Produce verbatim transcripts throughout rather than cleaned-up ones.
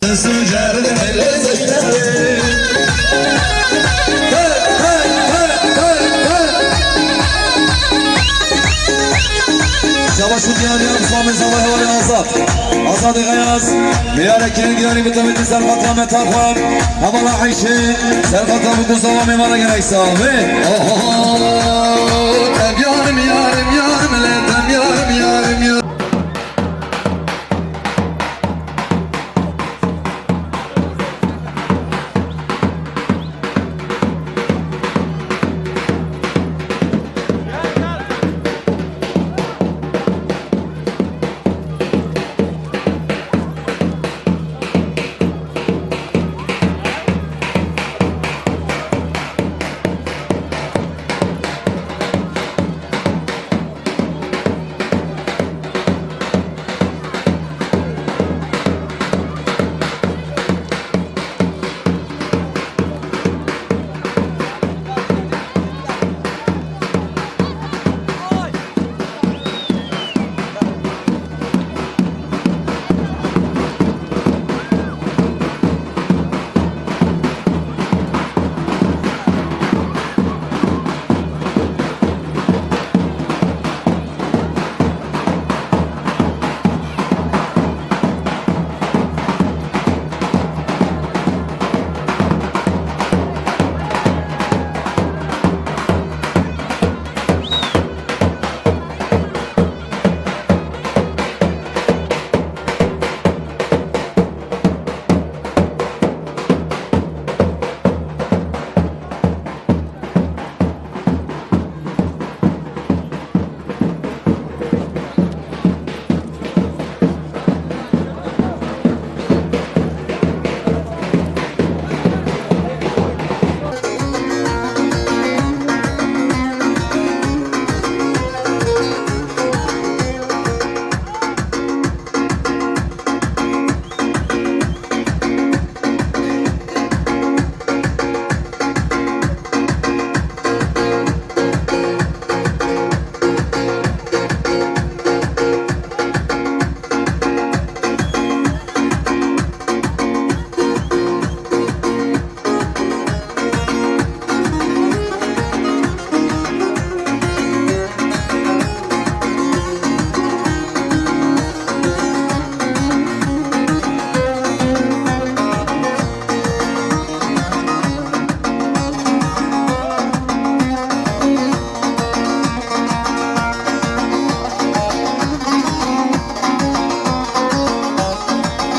Şabaş û diyar diyar, Xwamê Zava hevalê Azad. Azadê Xeyaz. Milyara kirin girarî bi tevî ser xatra me taxwam. Hevala Eyşê. Ser xatra bi ku Zava mêvana gerek saxê. Oho. Em yarim, yarim, yarim, le, em yarim, yarim, yarim.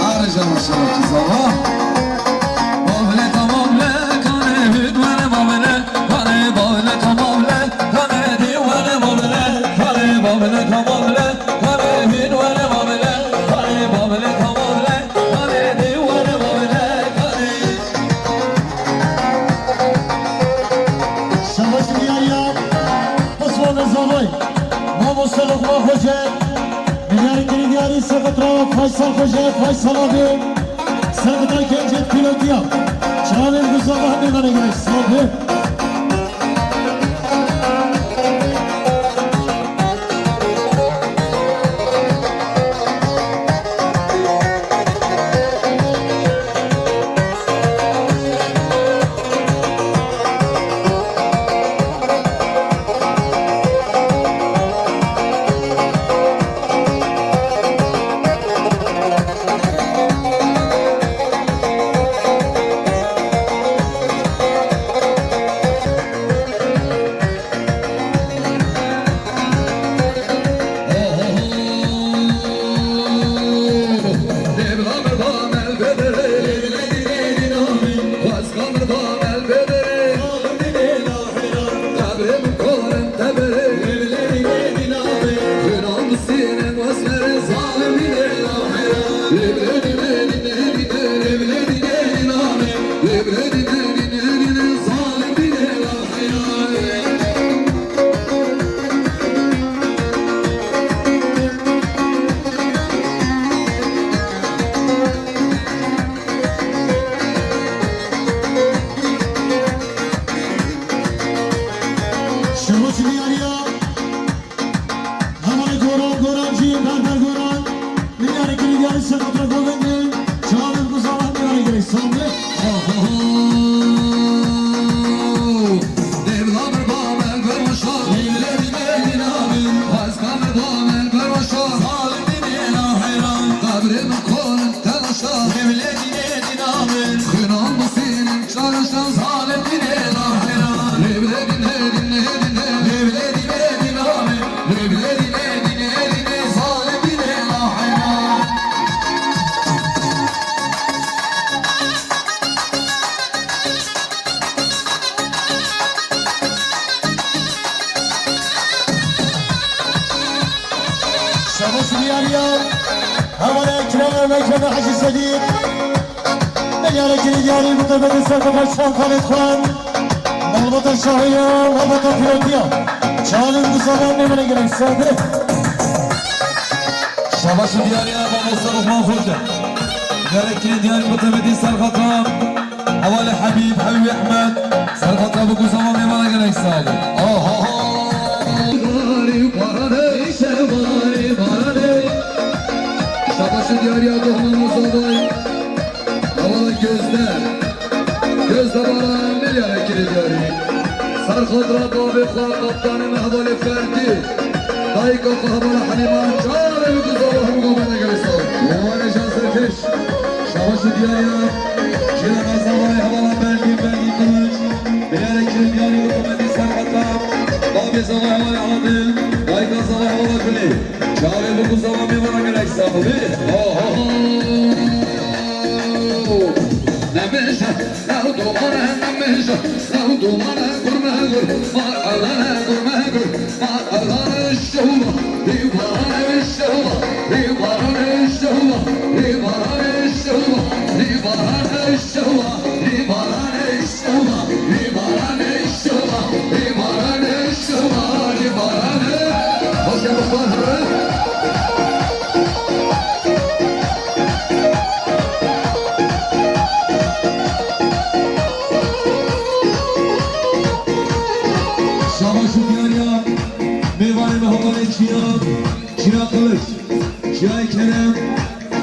Ayrıca maşallah ki zava. Bavle tamam le, kane hüt vere bavle, kane bavle tamam le, kane di vere bavle, kane bavle tamam le, kane hüt vere bavle, kane bavle tamam le, kane di vere bavle, kane. Şabaş diyar ya, Osman Zavay, Mamoste Lokman Xoce, Milyarê kirî diyarî Seqetra Faysal Xoce, Faysal abi. Seqetra kencet pilotiya. Çavanên Guzava hemê vane gerek. Sağ ol. Şabaş diyar ya. Hevalê Ekrem, Ekrem Hacı Sedîq. Milyarê kirî diyarî bi qîmetê ser xwe çand xalê dixwin. Malbata şahiya, malbata pîrotiya. Çavên bi zavan mêvanê gelek sade. Şabaş diyar ya, mamosta Ruhman Xoca. Milyarê kirî diyarî bi qîmetê ser xwe. Hevalê Hebîb, Hebîb Ehmed, serxwe te bi ku zava mêvana gelek sal. Aha! Şabaşi diyariya dohman Muzavay. Hevala Gözde. Gözde Baran, milyara kirî diyarî. Serxatra bavê xwe, kaptanê me hevalê Ferdî. Dayika xwe hevala Helîman, çavê bi ku zava hemû gavê me gelek sal. Hevala Can Serkeş. Şabaşi diyariya, cîrana zavayê hevala Belgî, Belgî Kılıç, milyarê kirî diyarî hikûmetî serheta, babê zavayê hevala Adil, dayika zavayê hevala Gulê. Çavê bi ku zava mêvana gelek sax bî. Oho! Nemêje, ew domane nemêje, ew domane gurme gur, ma elane gurme gur. Şabaş û diyariya mêvanê me hevalê Çiya, Çiya Kılıç. Çiyayê Kerem,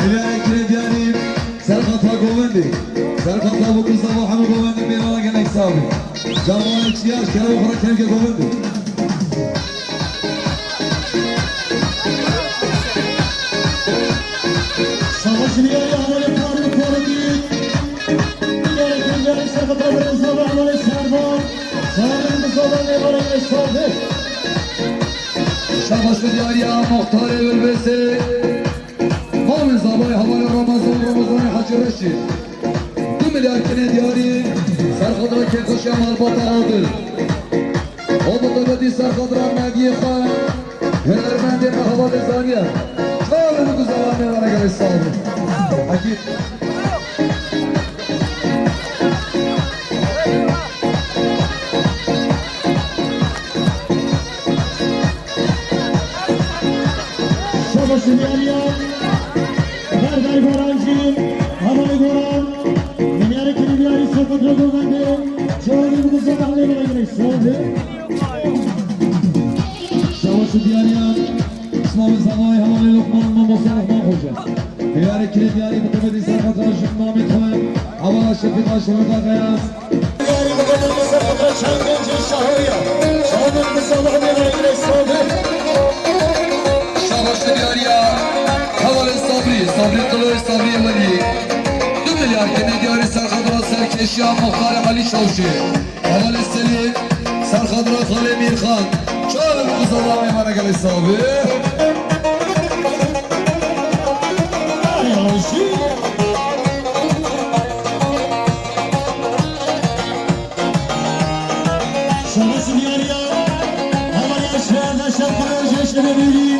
milyarê kirê diyarî, serxata govendê. Serxata bi ku zava hemû govendê mêvana gelek sax bî. Cavanê Çiyayê, kerem xwe re kevke govendê. Şabaş diyarî hevalê Faruk Farukî. Milyarê kirê diyarî, serxata bi ku zava hevalê Servan. Servan bi zava mêvana gelek sax bî. Şabaş diyariya muxtarê Bilbesê. Bavê zavayê hevalê Ramazan, Ramazanê Hacî Reşîd. Du milyar kirê diyarî, serxatra kêfxweşiya malbata Adil. O bi qîmetî serxatra neviyê xwe, hunermendê me hevalê Zaniye. Çavê bi ku zava mêvana gelek sax bî. Ekîd. Şabaş diyariya, Berber Gorancî, hevalê Goran, milyarê kirî diyarî serxatra govendê, çavê bi ku zava mêvana gelek sax bî. Şabaş diyariya, Slavê zavayê hevalê Lokman, mamosta Lokman Xoca. Diyarê kirê diyarî bi qîmetî serxatra ji namê xwe, hevala Şefîqa Şefîqa Xeyas. Diyarî bi qîmetî serxatra çend gencê şahiya. Çavên bi zava mêvana gelek sax bî. Şabaş diyariya, hevalê Sabrî, Sabrî Kılıç, Sabrî Welî. Du milyar kirê diyarî serxatra serkêşiya muxtarê Elî Çawşê. Hevalê Selîm, serxatra xalê Mîrxan. Çavê bi ku zava mêvana gelek sax bî. Şabaş diyariya, hevala şeherde şefkara jeşe bebîrî.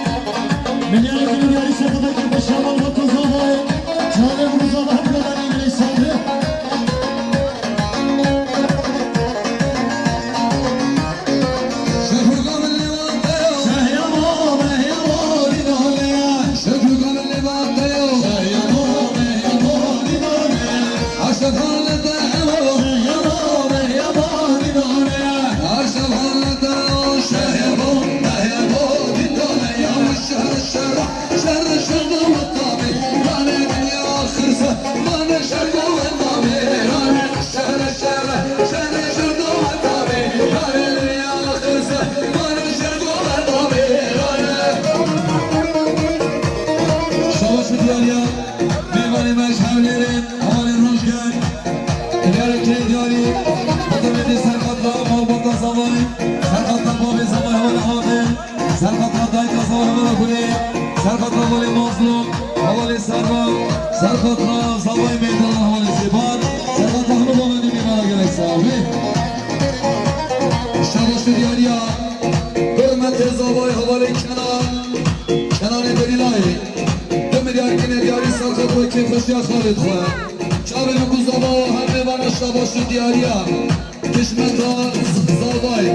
Milyarê kirî diyarî serxata kêfxweşiya malbata zavayê. Çavê bi ku zava hemû govendê gelek sax bî. Hevalên Rojgel, Diyarê Kirê Diyarî, Hezirmetê Serqatla, Malbata Zavay, Serqatla Bavê Zavay, Hevalê Adil, Serqatla Dayka Zavay, Hevala Gulê, Serqatla Hevalê Mazlum, Hevalê Serva, Serqatla Zavay Meydan, Hevalê Zêban, Serqatla hemû bavên dî mêvana gelek sax bî. Şabaş û diyariya, hurmetê Zavay, Hevalê Kenan, Kenanê Delîlayê. Du milyar kinê diyarî Serqatla kêfxweşiya xalê dixwe. Çavê min ku zava hem mêvana şabaş û diyariya. Kişmeta z-, zavay.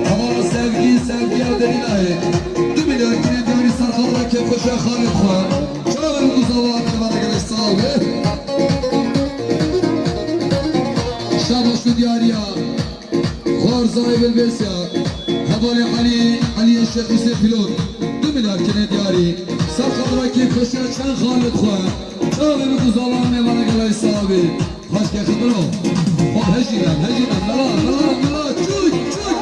Hemara sevgî, sevgiya Delîlayê. Du milyar kinê diyarî Serqatla kêfxweşiya xalê dixwe. Çavê min ku zava hem mêvana gelek sax be. Şabaş û diyariya. Xwarzayê Bilbêsya, hevalê Elî, Eliyê Şêx Husê Pîlot, du milyar kinê diyarî, ser xatira kêfxweşiya çend xalê dixwe, çavê min ku zava mêvana gelay sax bî. Xweşke Xidiro, xwe hejî nen, hejî nen, mela, mela, mela, çûk, çûk.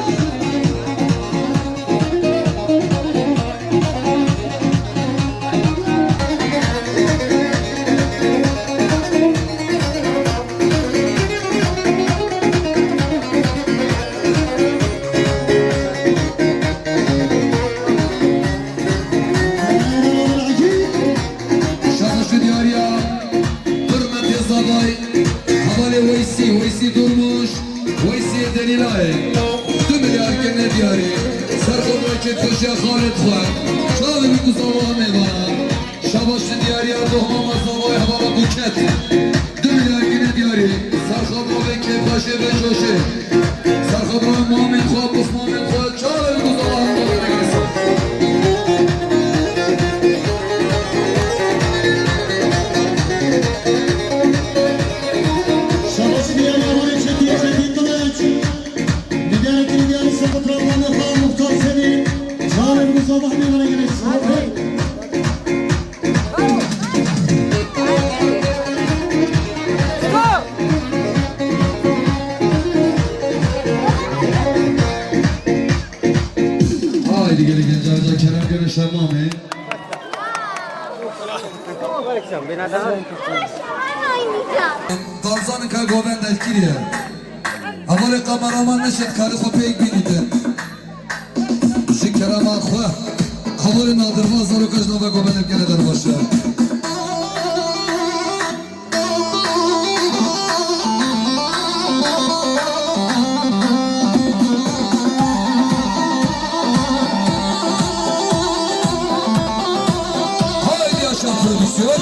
Şabaş û diyariya hurmetê zavay, hevalê Weysî, Weysî Durmuş, Weysî Delîlayê. Du milyar kinê diyarî, ser xwe kêfxweşiya xalê dixwe. Çavê min ku zava mêvana. Şabaş û diyariya doh mama zavay hevala Buket. Du milyar kinê diyarî. Serxabra vê kêfxweşê vê coşê. Serxabra mamên xwe, pismamên xwe, çavê min ku zava hemû bavê gelek sax. Şabaş û diyariya Hevalê Çetîn, Çetîn Kılıç. Diyarê Kirê Diyarî Serxabra mamê xwe Muxtar Semî. Çavê min ku zava hemû bavê gelek sax. Haydi gelin gençler, kerem görün şermamê. Danzanê ka govend el kiriye. Hevalê kameraman neşet karê xwe pêk bînîtin. Ji kerema xwe, hevalê Nadir va zarokaj nava govend el kene derbaşe. Haydi yaşa prodüksiyon.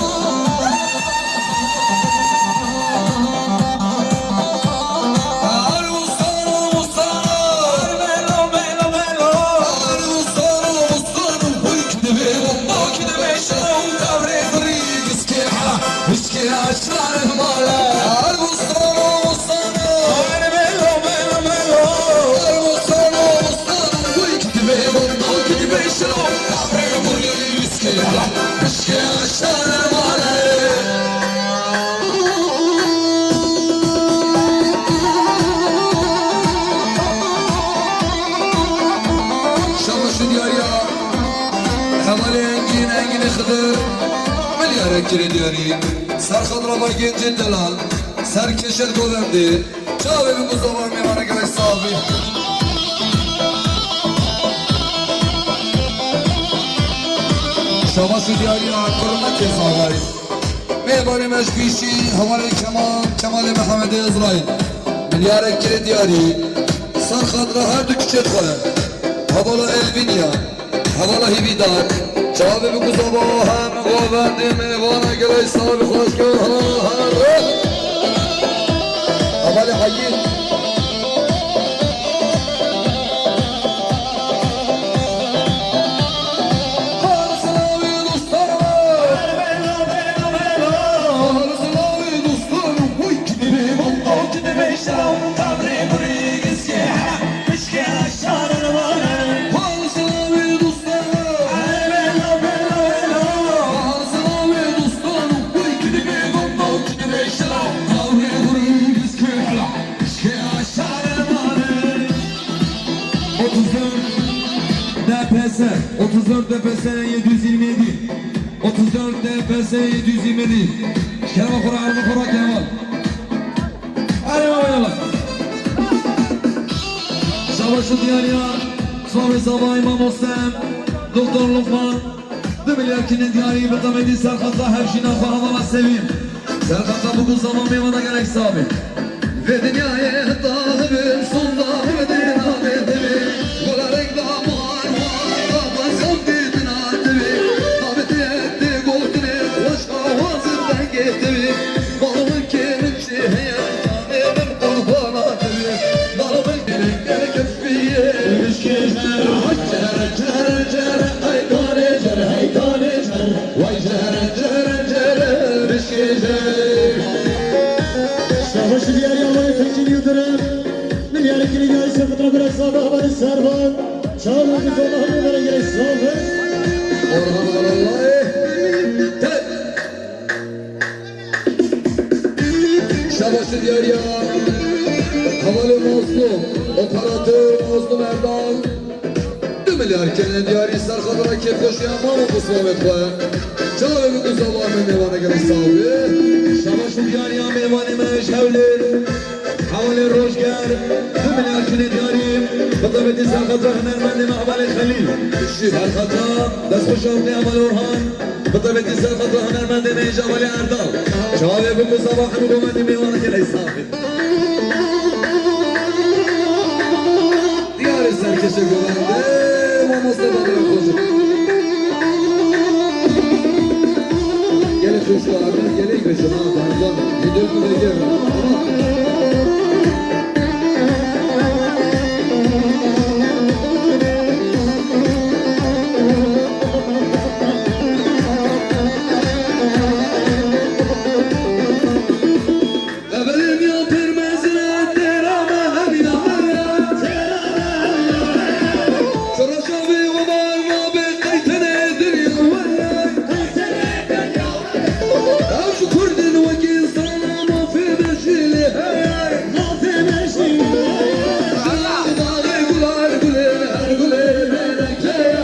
Şabaş û diyariya hevalê Engîn, Engînê Xidir, milyarek kirê diyarî. Ser xatirava gencê delal, ser keşet govendê, çavê min ku zava mêvana gelek sax bî. Şabaş û diyariya kurmetê zavay. Mêvanê me ji pêşî hevalê Kemal, Kemalê Mehemedê Ezraîl. Milyarek kirê diyarî. Ser xatira her du kiçê xwe. Hevala Elvînya. Hevala Hîvîdar, çavê bi ku zava hem govendê mêvana gelay sax bî xweşke ha ha re. Hevalê Heyî. Her silavê dostan. Her silavê dostan. Oy, gidibê bom, oy, gidibê şav. Kabrê burê giskê. Otuz dört D P S, otuz dört D P S yedi yüz yirmi yedi, otuz dört D P S yedi yüz yirmi yedi. Kerema xwe ra, erma xwe ra, Kemal. Erê, eyvallah. Şabaş û diyariya Sami Zavay, mamoste Doktor Lokman. Du milyar kinê diyarî bi temedî serxeta hevjîna xwe hevala Sevîm. Serxeta bûk û zava mêvana gelek sax bî. Vê dinyayê heta hibim sonda bibidê navê divê. Gola reng da mar mar da mar zam dîtina divê. Navê te tê gotinê xweş awaz dengê divê. Bala min kê min çi heye, canê min qurbana divê. Bala min gelek gelek Çere, çere, çere, hey kare çere, hey kare çere. Vay çere, çere, çere, bişke çere. Şabaş diyarî Allah'ı Tekin Yıldırım. Milyarı kili diyarî Serfatra Bırak Sabah Havanı Servan. Çağla bir Allah'ın yollara gerek sağlık. Orhan Allah'ı. Şabaşî diyariya hevalê Mazlûm, operatör Mazlûm Erdal. Du milyar kirine diyarî serxatira kêfxweşiya mam û pismamê xwe. Çavê min ku zava me mêvane gelek sax be. Şabaşî diyariya mêvanê me ji Hewlêr. Hevalê Rojger, du milyar kinê diyarî, bi taybetî serxatira hunermendê me hevalê Xelîl. Serxatira destxweş avdê hevalê Orhan, bi taybetî serxatira hunermendê me ji hevalê Erdal. Çavê bûk û zava hemû govendê mêvanekê leysa bê. Diyarê serkêşê govendê, mamoste Babiran Xoca. Gelek xweş, gelek bêjin, ha, danzan. Vîdeo ku vegere. Evelên ya pêr mezin e, têra me hemiya me ye. Çiraşa vê û bar nabe qey tenê dinya we ye. Ew ji kurdin wekî insana mafê me jî lê heye. Mafê me jî lê heye. Ji nav daxê gular gulên her gulê rengek heye.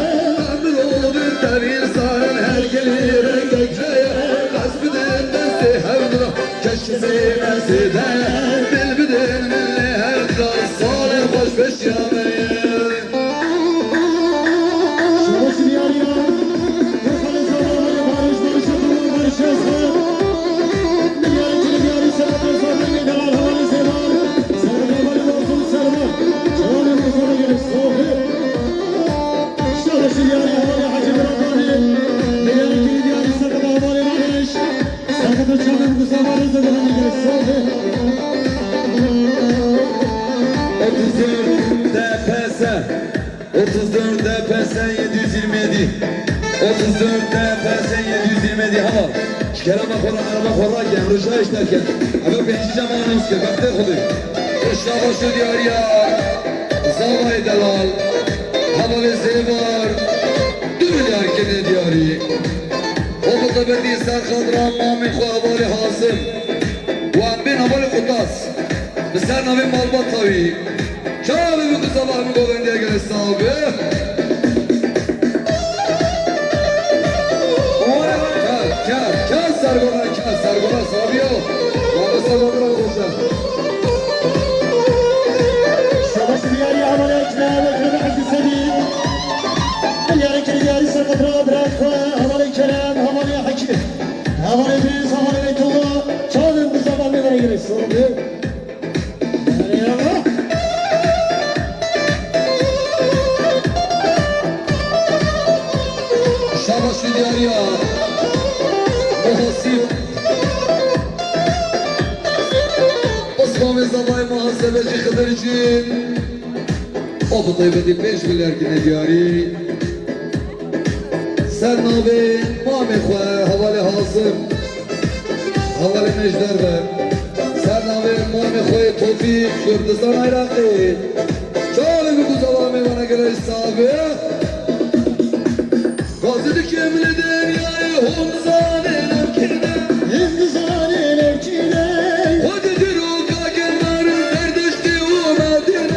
Em mirovin tevî zanin her gelî rengek heye. Dest bidin destê hevdira. Keşkê zêde zêde dil bidin min lê her dira salê xweş beşiya me ye. Şabaş diyariya. Kurbanê zava, barış, barış, barış, barış, barış. Diyarê kili diyarî serhedê zava, delal hevalê zêvar. Serhedê hevalê dostum serhedê. Çawanê min zava gelê soxê. Şabaş diyarî hevalê Hacı Birabanê. Diyarê kili diyarî serhedê hevalê barış. Serhedê çawanê min zava rêze delal gelê soxê. Otuz dört D P S. Otuz dört D P S yedi yüz yirmi yedi. Otuz dört D P S yedi yüz yirmi yedi, heval. Ji kerema xwe re, erema xwe re, em rija îşter ken. Eve pêncî cem anons kir, bextê Xwedê. Şabaş û diyariya Zavayê delal, hevalê Zêvar, du milyar kirine diyarî. Xwe bi tebetî serxatira mamê xwe hevalê Hasim. Wan bên hevalê Qutas. Bi ser navê malbata wî. Çavê min ku zava min govendiye gelê sax be. Kar, kar, kar sergona, kar sergona sabiyo. Mamoste Babiran Xoca. Şabaş diyarî hevalê Ekrem, Ekrem Hecî Sedî. Diyarê kili diyarî serxatira bira xwe, hevalê Kerem, hevalê Hekîm. Hevalê Bêz, hevalê Beytullah. Çavê min ku zava mêvanê gelê sax be. Şabaş û diyariya muhasib. Osman ve Zavay muhasebeci Xıdırcı. O bi taybetî pênc milyar kine diyarî. Ser navê mamê xwe hevalê Hasim. Hevalê me ji derve. Ser navê mamê xwe yê Tofîq, Kurdistan Iraqê. Çavê min ku zava mêvana gelê sax be. Gazî dike min li dinyayê hûn zanê lewkîne. Hûn zanê lewkîne. Xwedî dîroka genar Zerdeştî û Merdîn.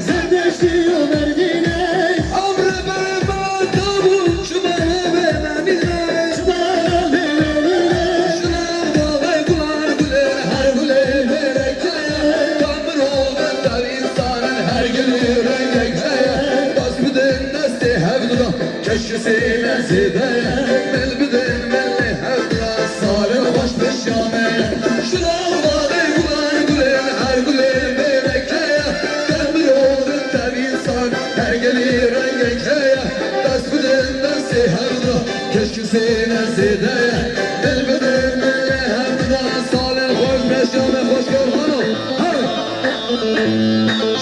Zerdeştî û Merdînê. Emre berê me dabû, çima lê me nîne? Çima lê me nîne? Ji nav daxê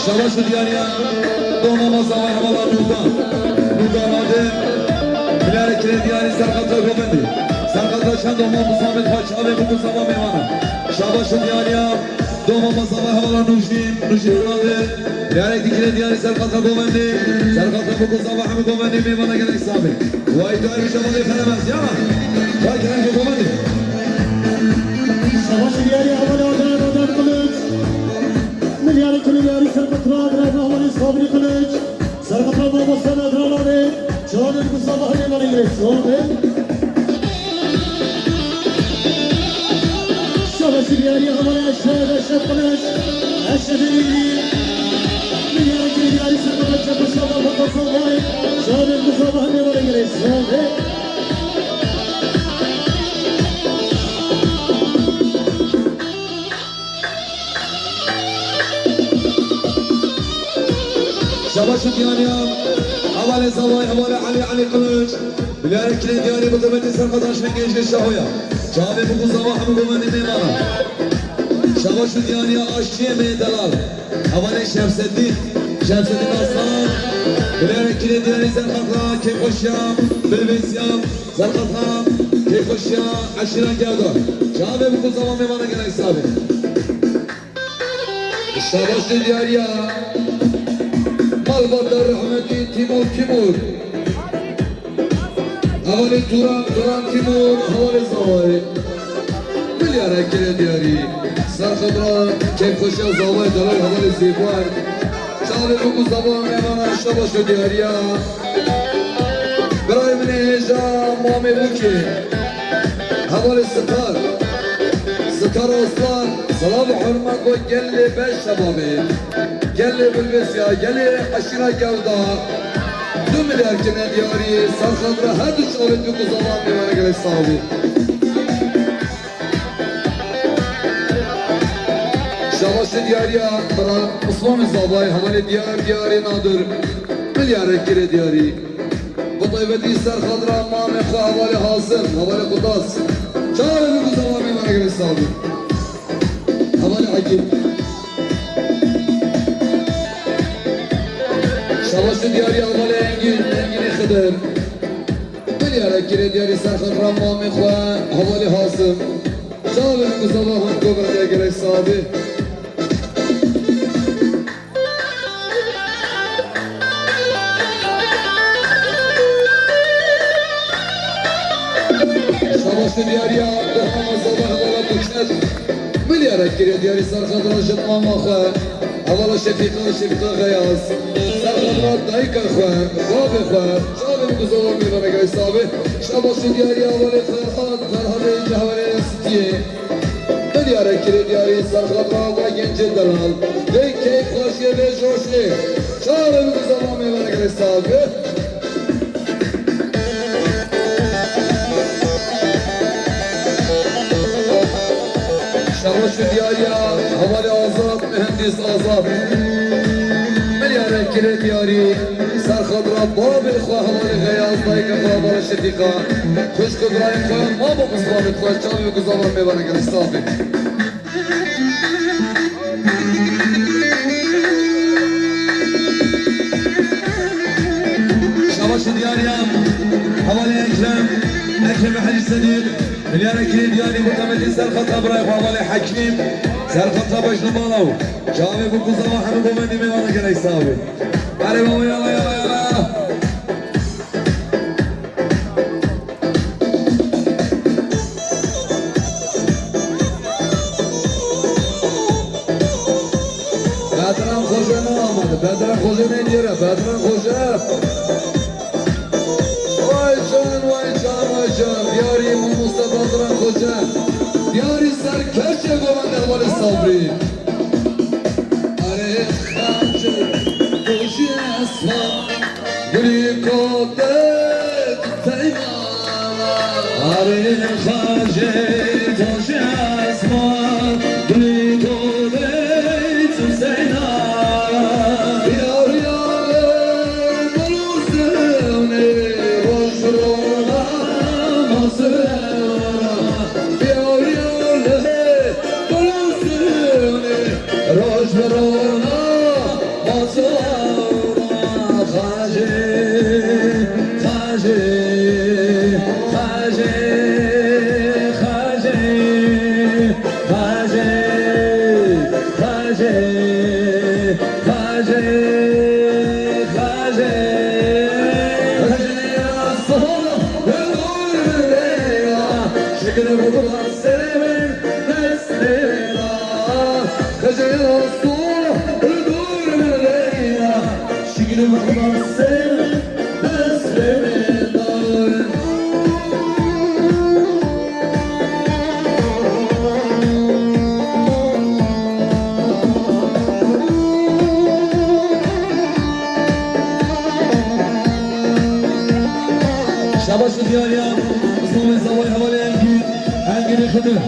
Şabaş û diyariya doma ma zavay hevala Nûrdan. Nûrdan Adem. Bilyare kirê diyarî serqatra govendî. Serqatra çend doma bi zavê xwe çavê biku zava mêvana. Şabaş û diyariya doma ma zavay hevala Nûjîn. Nûjîn Adem. Bilyare dikirê diyarî serqatra govendî. Serqatra biku zava hemû govendî mêvana gelek savê. Way diyarî şabalê felemez ya. Way kerem govendî. Şabaş û diyariya hevala Adem, Adem Kılıç. Milyarê kulî yarî serqatra Adnan Ahmedî Sabirî Kılıç. Serqatra mamoste Adnan Ahmedî. Çawanên ku sabahê mane girê. Sol be. Şabaşî diyarî Ahmedê Eşref, Eşref Kılıç. Eşrefê Mîrî. Milyarê kulî yarî serqatra çepuşa Mamoste Sabay. Çawanên ku sabahê mane girê. Sol be. Şabaş û diyariya. Hevalê zavay, hevalê Elî, Elî Kılıç. Bilyare kirê diyarî bi qîmetê serqatra Şengêjê Şahoya. Çavê biku zava hemû govendî mêvana. Şabaş û diyariya aşçiyê me delal. Hevalê Şemseddîn. Şemseddîn Aslan. Bilyare kirê diyarî serqatra kêfxweşiya, bilvêsiya. Serqatra kêfxweşiya eşîra Gewda. Çavê biku zava mêvana gelek savê. Şabaş û diyariya malbata rehmetî Tîmur Tîmur. Hevalê Turan, Turan Tîmur, hevalê zavayê. Milyare kirê diyarî. Serqatra kêfxweşiya zavayê delal hevalê Zêbay. Çavê biku zava mêvana şabaş û diyariya. Birayê min ê hêja mamê Bûkê. Hevalê Sitar. Sitar Aslan. Silav û hurmet bo gelê be şebabê. Gelê Bilbêsiya, gelê eşîra Gewda. Du milyar kine diyarî, serqatra her du çavên biku zava mêvana gelek savê. Şabaş û diyariya bira Osmanê Zavay, hevalê diyar, diyarê Nadir. Milyare kirê diyarî. Bi taybetî serqatra mamê xwe hevalê Hasim, hevalê Qudas. Çavê biku zava mêvana gelek savê. Hevalê Hekîm. Şabaş û diyariya hevalê Engîn, Engînê Xidir. Milyare kirê diyarî serqatra mamê xwe, hevalê Hasim. Çavê biku zava hûn govendî gelek savê. Şabaş û diyariya doma ma zava hevala Buçet. Milyare kirê diyarî serqatra jin mama xwe. Hevala Şefîqa, Şefîqa Xeyaz. Serqatra dayika xwe, bavê xwe. Çavê biku zava mêvana gelek savê. Şabaş û diyariya hevalê Ferhat, Ferhatê Cehwerê Sitiyê. Milyare kirê diyarî serqatra va gencê delal. Vê keyfxweşiyê, vê joşê. Çavê biku zava mêvana gelek savê. Şabaş û diyariya hevalê Azad, mihendîs Azad. Milyare kirê diyarî serqatra bavê xwe hevalê Xeyaz, dayika xwe hevala Şefîqa. Xwişk û birayê xwe, mama Osmanê xwe, çavê biku zava mêvana gelek savê. Şabaş û diyariya hevalê Ekrem, Ekrem Hecî Sedîq. Milyare kirê diyarî bi qîmetê serqatra birayê xwe hevalê Hekîm. Serqatra bejnû mala û çavê biku zava hemû govendî mêvana gelek savê. Erê baba, yala, yala, yala. Bedran Xoce ne amade. Bedran Xoce ne diyere. Bedran Xoce. Vay can, vay can, vay can. Diyarî mamoste Bedran Xoce. Diyarî serkeşê govende hevalê Sabrî. Erê xancê, tu jî esma. Gulî kotê tu peymana. Arê xancê tu jî esma, gulî kotê tu seyna. Yar yar, dil û zewne, roj rona, ma zewna. Yar yar, dil û zewne, Şabaş û diyariya, Îslamê Zavay hevalê Engîn, Engînê Xidir.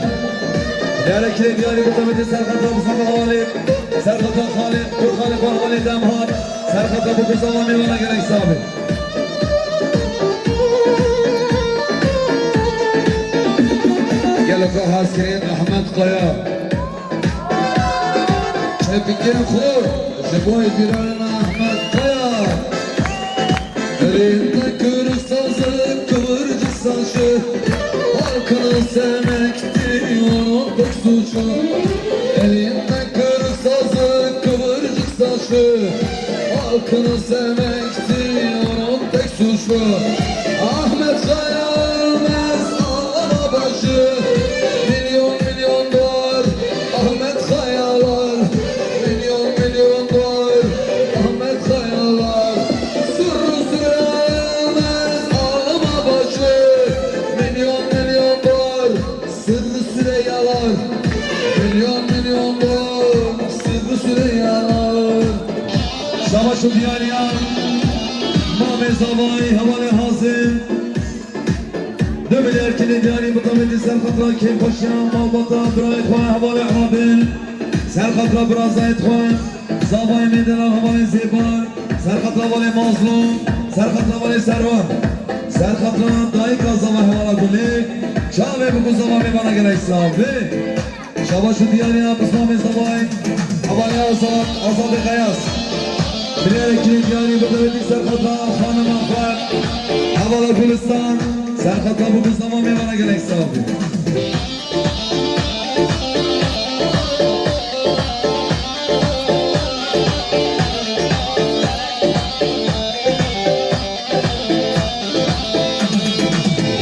Diyare kirê diyarî bi tevî serqeta bi zava hevalê, serqeta xalê, Kurxalê xwe hevalê dem hat, serqeta bi ku zava mêvana gelek sabê. Gelek xwe hez kirin Ahmet Kaya. Çepikê xor ji bo hêvîranên Ahmet Kaya. Elinde kürük sazı, kıvırcık saçı, halkını sevmekti onun tek suçu. Elinde kürük sazı, kıvırcık saçı, halkını sevmekti onun tek suçlu. Ahmet Kaya ölmez, ağlama bacı. Milyon milyon doğar Ahmet Kayalar. Milyon milyon doğar Ahmet Kayalar. Sırrı süremez, ağlama bacı. Milyon milyon doğar Sırrı Süreyyalar. Milyon milyon doğar Sırrı Süreyyalar. Şabaş û diyariya mamê zavayî hevalê Hazim. Du milyar kinê diyarî bi tevî serqeta kêfxweşiya malbata birayê xwe hevalê Adil. Serqeta birazayê xwe zavayê mêdela hevalê Zêbar. Serqeta hevalê Mazlûm. Serqeta hevalê Serwer. Serqeta dayika zava hevala Gulê. Çavê bi ku zava mêvana gelek sav be. Şabaş û diyariya bi zava zavayê hevalê Azad, Azadê Xeyas. Biryarê kirê diyarî bi tevî serqeta xanima xwe hevala Gulistan. Serqeta bi ku zava mêvana gelek sav be.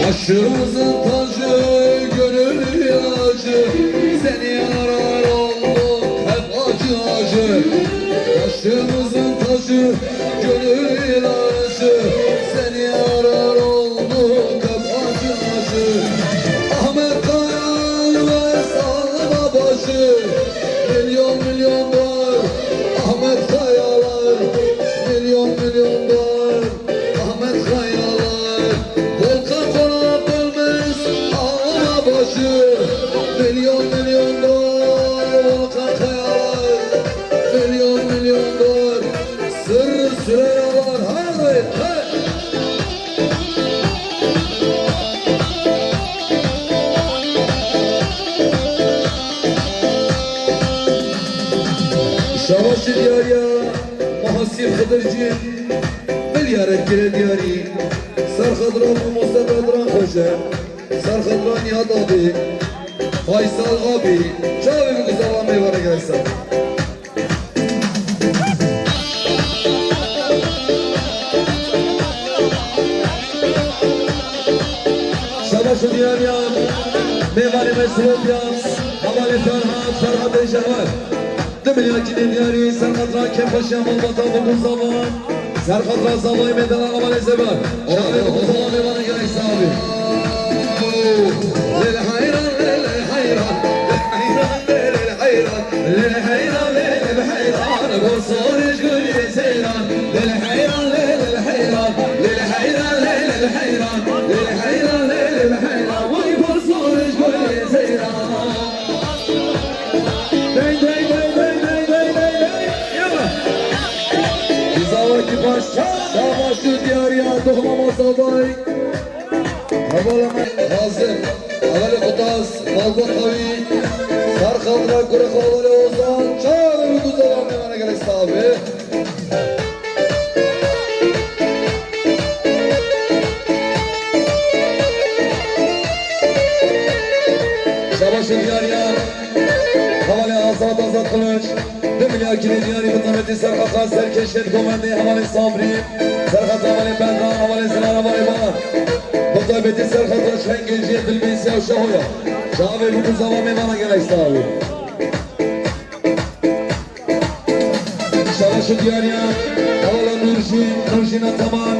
Başımızın tacı, gönül ilacı, seni arar olduk hep acı acı. Başımızın tacı, gönül ilacı, seni arar olduk hep acı acı. Ahmet Kaya ve sallama başı, milyon milyon dolar. Ahmet Kayalar, milyon milyon dolar. Ahmet Kayalar, Volkan Konak ölmez, ağlama başı. Milyon milyon dolar, Volkan Kayalar. Milyon milyon dolar, sırrı sürer ağlar. Haydi, hey! Şabaşi diyariya, Mahasî Xidircî. Milyarek kire diyarî. Serxedran mamoste Bedran Xoce. Serxedran Nihat abi. Faysal abi. Çavê min ku zava mêvana gelek sav. Şabaş û diyariya. Mêvanê me Sivopya. Hevalê Ferhat, Ferhatê Şehwer. Du milyar kinê diyarî, serqedra kêfxweşiya malbata bi ku zava. Serqedra zavayê mêdana hevalê Zêbar. Çavê bi ku zava mêvana gelek sav be. Lêl heyran, lêl heyran, lêl heyran, lêl heyran, lêl heyran, lêl heyran, bo sorij gulê seyran. Lêl heyran, lêl heyran, lêl heyran, lêl heyran, lêl heyran, lêl heyran, vay bo sorij gulê seyran. Dey, dey, dey, dey, dey, dey, dey, dey. Yalla. Bi zavakî baş. Şabaş û diyariya doxma Mazavay. Hevala me Hazim. Hevalê Qutaz. Kılıç, du milyar kinê diyarî bi taybetî serqata serkêşên govendê hevalê Sabrî, serqata hevalê Bedran, hevalê Zinar, hevalê Baran. Bi taybetî serqata çengê cihê Bilbîsiya û Şahoya. Çavê bûk û zava mêvana gelek sax bî. Şabaş û diyariya hevala Nurjîn, Nurjîna Taman.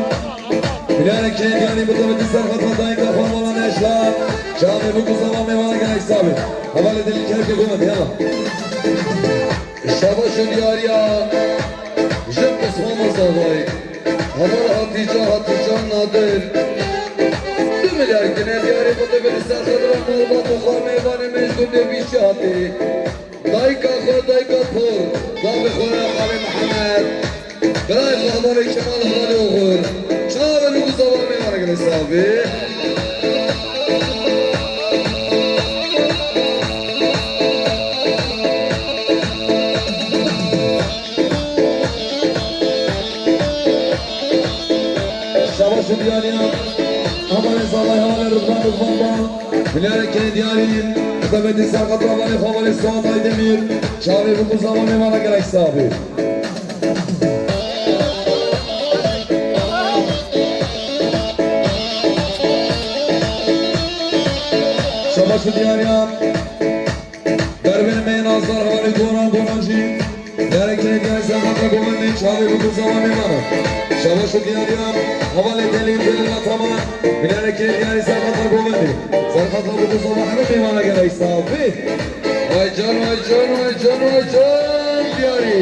Milyarek kinê diyarî bi taybetî serqata dayika xwe hevala Neşla. Çavê bûk û zava mêvana gelek sax bî. Hevalê dilî kevke govendê, yala. Şabaş û diyariya ji Pismama Zavayê. Heval Hatîca, Hatîca Nadir. Du milyar kinê diyarî bi taybetî serqata malbat û xwe mêvanê me ji gundê Bîşî hatî. Dayika xwe, dayika Por, bavê xwe Alê Mihemed. Birayê xwe hevalê Kemal, hevalê Oxir. Çavê bûk û zava mêvana gelek sax bî. Şabaş û diyariya hevalê Zalay, hevalê Ridvan, Ridvan Ban. Milyarek kinê diyarî bi taybetî serqata hevalê xwe hevalê Suat Aydemîr. Çavê bûk û zava mêvana gelek sax bî. Şabaş û diyariya Dervên me yên Azar hevalê Goran, Goran jî. Milyarek kinê diyarî serqata govendê, çavê bûk û zava mêvana. Şabaş û diyariya hevalê Delîl, Delîl Ataman. Milyarek kinê diyarî serqata govendê. Serqata bûk û zava heme mêvana gelek sax bî. Vay can, vay can, vay can, vay can diyarî.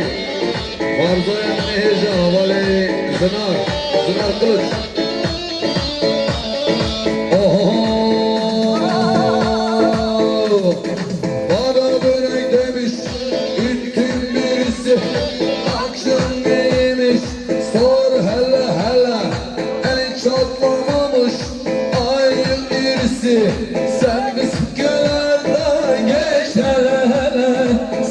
Barzayê me hêja hevalê Zinar, Zinar Kılıç. Oho! Bana börek demiş, ütüm birisi, akşam ne yemiş, sor hele hele, eli çatlamamış, ay birisi, sen bizim köylerden geç hele hele,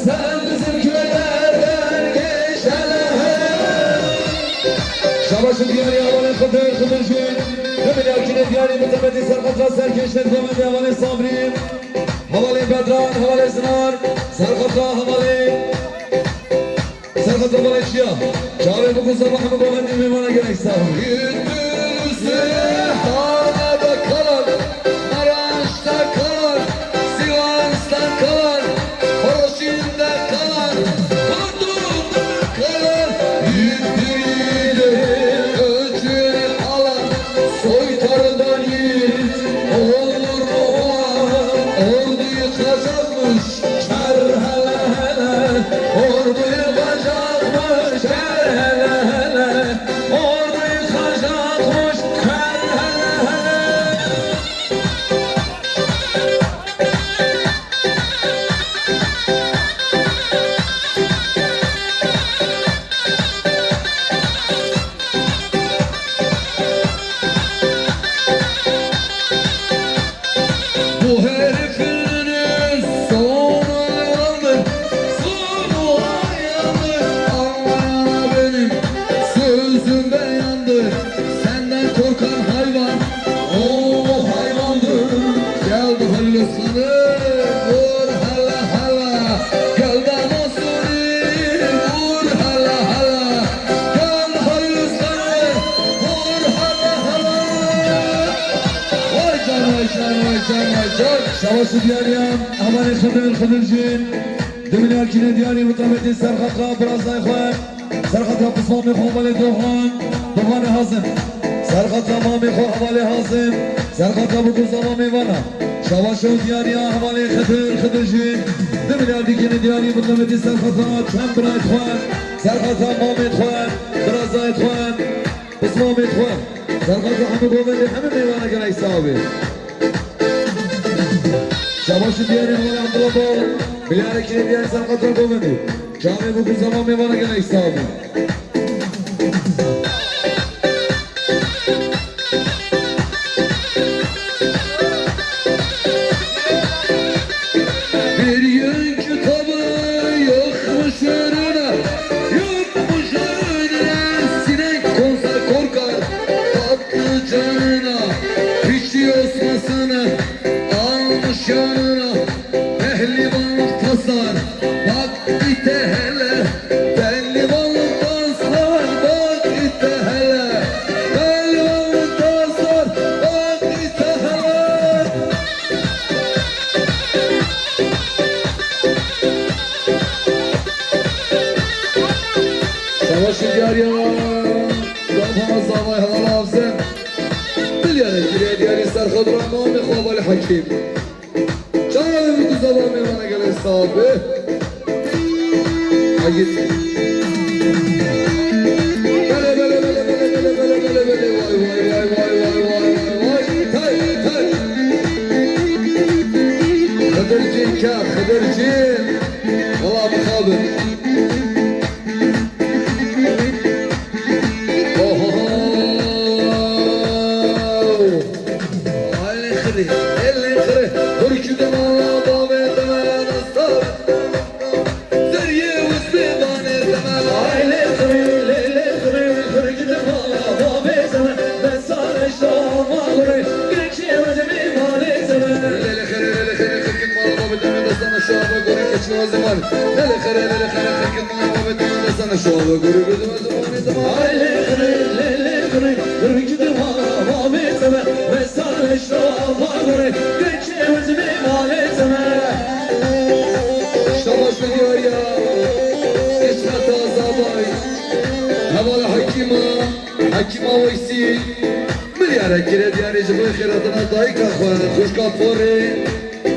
sen bizim köylerden geç hele hele. Şabaş û diyarî hevalê Xidir, Xidir jî. Du milyar kinê diyarî bi taybetî serqata serkêşên govendê hevalê Sabrî. Hevalê Bedran, hevalê Zinar. Serqata hevalê. Serqata hevalê çiya. Çavê bûk û zava hemû govendê mêvana gelek sax bî. Gündüzü Hana'da kalan, Maraş'ta kalan, Sivas'ta kalan, Maraş'ın Kalan, Kordon'da kalan, yüklüydü, öcünü alan, soytarıdan yiğit olur mu o an? Ordu yıkacakmış, çar hele hele, ordu yıkacakmış, çar hele hele, ordu yıkacakmış, çar hele hele. Bu herifin sonu hayrandır, sonu hayrandır. Anlayana benim sözüm beyandır. Senden korkan hayvan, o hayvandır. Geldi Halil Aslanım, vur hala hala. Geldi Mansuri, vur hala hala. Geldi Halil Aslanım, vur hala hala. Vay can, vay can, vay can, vay can. Şabaş û diyariya hevalê Xidir, Xidir jî. Du milyar kinê diyarî bi taybetî serqata birazayê xwe. Serqata pismamê xwe hevalê Doxan, Doxanê Hazim. Serqata mamê xwe hevalê Hazim. Serqata bûk û zava mêvana. Şabaş û diyariya hevalê Xidir, Xidir jî. Du milyar dî kinê diyarî bi taybetî serqata çend birayê xwe. Serqata mamê xwe, birazayê xwe, pismamê xwe. Serqata hemû govendê, hemû mêvana gelek sax bî. Şabaş û diyarî hevalê Abdullah Bal. Milyarek kinê diyarî serqata govendê. Çavê bûk û zava mêvana gelek sax bî. Bir yün kitabı yıkmış önüne, yıkmış önüne, sinek konsa korkar tatlı canına. Hiç yosmasını almış yanına, pehlivan tasar, bak Diyariya, Zava, Zava, hevala Afzem. Dilyare kiriye diyarî ser xwe bi rehma Xwebal Hekîm. Çawa bi Zava mêvana gelê sabe. Hayır. Bele, bele, bele, bele, bele, bele, bele, bele. Vay, vay, vay, vay, vay, vay, vay, vay. Hey, hey. Xedircîn ka, Xedircîn. Valla mixabin. Oho. Elê xirê, elê xirê. Xurkî de mala bavê te me nasta. Zeriyê wis bê banê te me. Elê xirê, lê, lê xirê. Xurkî de mala bavê te me. Besare şama xirê. Geçê wezê bê banê te me. Lê, lê xirê, lê, lê xirê. Xurkî de mala bavê te me. Destana şama gorê geçê wezê banê. Lê, lê xirê, lê, lê xirê. Xurkî de mala bavê te me. Destana şama gorê geçê wezê banê te me. Ay lê xirê, lê, lê xirê. Xurkî de mala bavê te me. Besare şama xirê. Geçê wezê bê banê te me. Şabaş be diyariya. Îsmet Azabay. Hevala Hekîma. Hekîma Weysî. Milyare kire diyarî ji bo xêratina dayika xwe, xwişka Porê,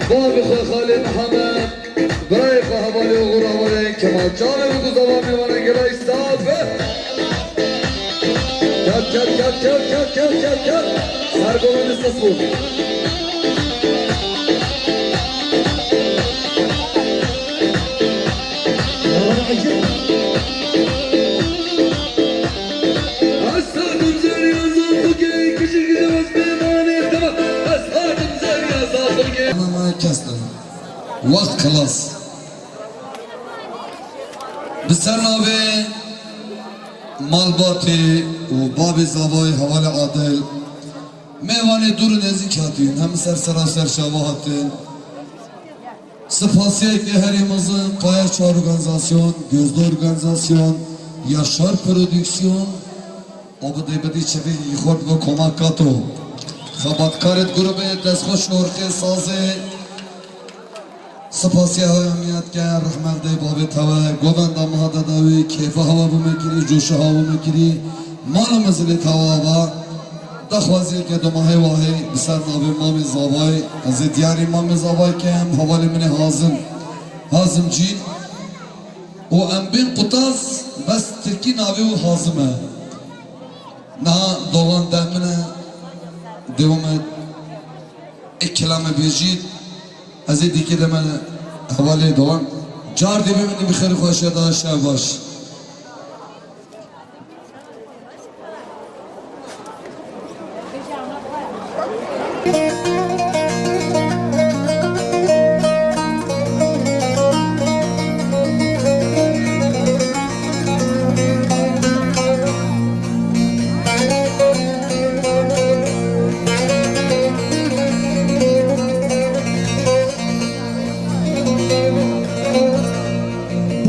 bavê xwe Xalê Mihemed, birayê xwe hevalê Oxur, hevalê Kemal. Çavê bi ku zava mêvana gelay sabe. Ket, ket, ket. Ser govendê ses bû. Ez hatim zerya zafukê, kişik dewez pêmanê te va. Ez hatim zerya zafukê. Ana kes de. Wext xilas. Bi ser navê malbatê û bavê zavayê hevalê Adil, mêvanê dûr û nêzîk hatîn, hem ser sera ser şava hatin. Spasiyeke herî mezin Kaya Çar Organizasyon, Gözde Organizasyon, Yaşar Prodüksiyon, Obidê bidî çivî xurt bi Koma Kato. Xebatkarê grubê destxweş orxê sazê. Spasiya hewe emiyet ke rehmet dê bavê tewe, govenda Mahada Dawî, kêfa hewe bime kirî, coşa hewe bime kirî, mal û mezilê tewe ava. Daxwaziyeke domahê wahê bi ser navê Mamê Zavay, ez ê diyarî Mamê Zavay kem, hevalê min ê Hazim, Hazim Cîn û em bên qutaz, bes tirkî navê wî Hazim e. Niha dolan deh min e, dê we me ê kilame bêjît, ez ê dîkê de me hevalê dolan. Car dê bimînin bi xêr û xweşiya da, şev baş.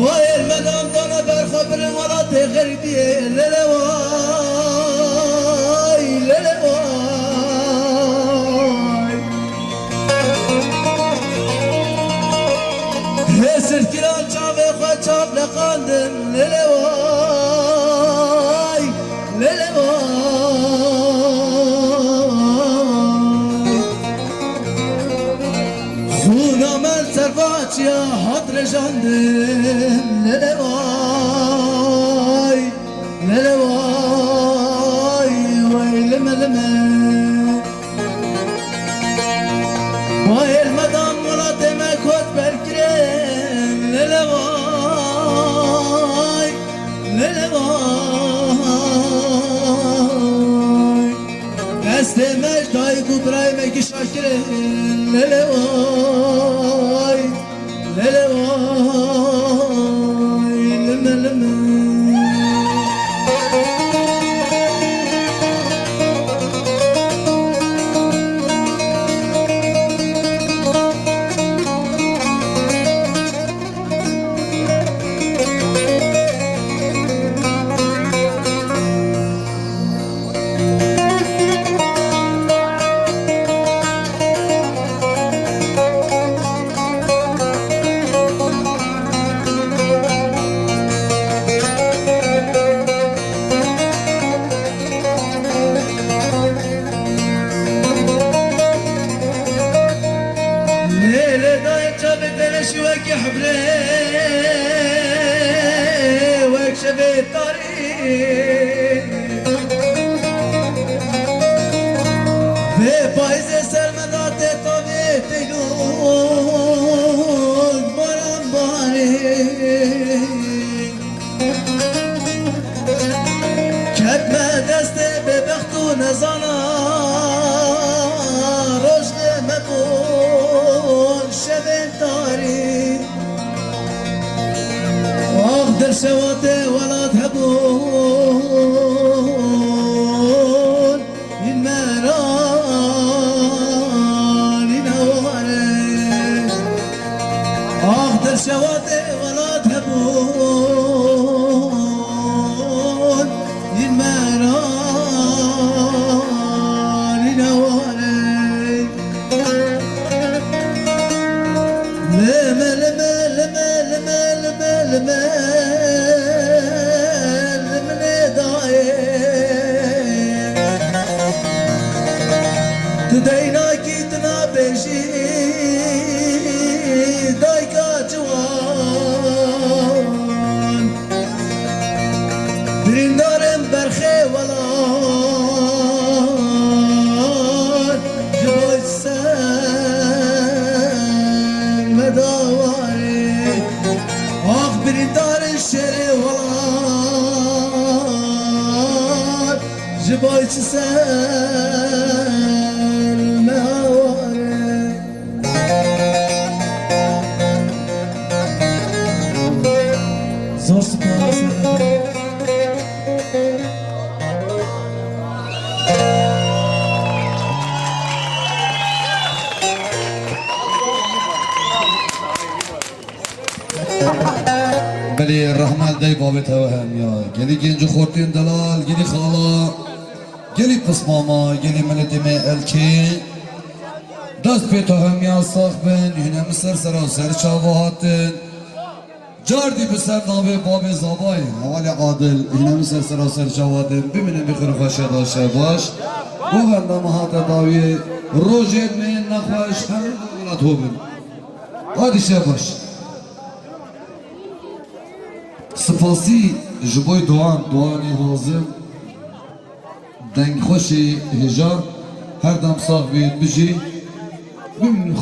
Bayêr me dam dana ber xwe birin welatê xerîbiyê, lele way, lele way. Hê sirkiran çavê xwe çav leqandin, lele way, lele way. Xûna me li ser va çiya hat rejandin, lele way, lele way, way lime lime. Wayê li me dan welatê me kot berkirin, lele way, lele way. Destê me ji dayik û birayê me kişa kirin, lele way, lele way, lime lime. Vê tarî, vê payîzê ser min da tê tavê pêlû baran barê. Ketme destê bêbext û nezana, roj li me bûn şevên tarî. Ax, dil şewa tê welat hebûn, hîn me ra nîn heware. Ax, dil şewa tê welat hebûn, hîn me ra nîn heware. Lime, lime, lime, lime, lime, lime, limine dayê. Tu deynakî tu nabêjî dayka ciwan. Birîndarên berxê welat, ji bo ser me dawarê. Ax, birîndarên şêrê welat, ji bo çi ser me aware. Zor spas. Belê rehma li dayê bavê te we hemiya. Gelî genc û xortên delal, gelî xala, gelî pismama, gelî miletê me elkê. Dest pê te hemiya sax bin, hîne min ser sera ser çava hatin. Cardî bi ser navê bavê Zabayê, hevalê Adil, hîne min ser sera ser çava hatin. Bimînin bi xêr û xweşiya da şev baş. Govenda me hate dawiyê, rojên me yên nexweş, her welat ho bin. Hadi şev baş. Spasî ji bo Doğan, Doğanê Hazim, dengxweşê hêja, her dem sax bî, bijî. Bimînin.